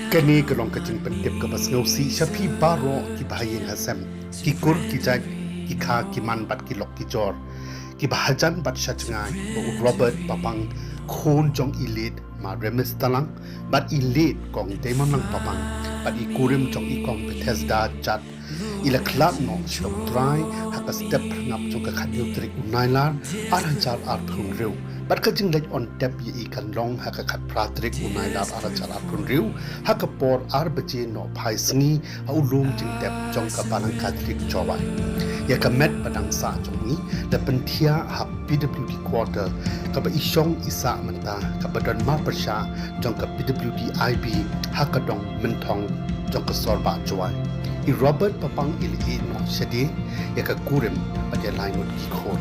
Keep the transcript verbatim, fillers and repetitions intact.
Kane ka long ka jingpyntip kaba sngewsih sha phi baroh kiba ha ïing ha sem, ki kur ki jait, ki kha ki man bad ki lok ki jor, kiba hajan bad shajngai, ba u Robert Papang, khun jong i late Ma Remis Talang bad i late Kong Deimanlang Papang bad i kurim jong i Kong Bethesda Jat, i la khlad noh sha U Trai ha ka step phyrngap jong ka khathynñiew tarik u Nailar ar hajar arphew hynriew. Bad ka jingleit on tep ïa i kan long ha ka khatphra tarik u Nailar ar hajar arphew hynriew ha ka por ar baje nohphai sngi ha u lum jingtep jong ka Balang Katholik Jowai. Ïa ka met ba dang sah jong i la pynthiah ha P W D quarter, kaba i shong i sah mynta, kaba don marpyrshah jong ka P W D I B ha ka dong Mynthong jong ka Sorbah Jowai. I Robert Papang i la ïeh noh shadien ïa ka kurim bad ïa lai ngut ki khun.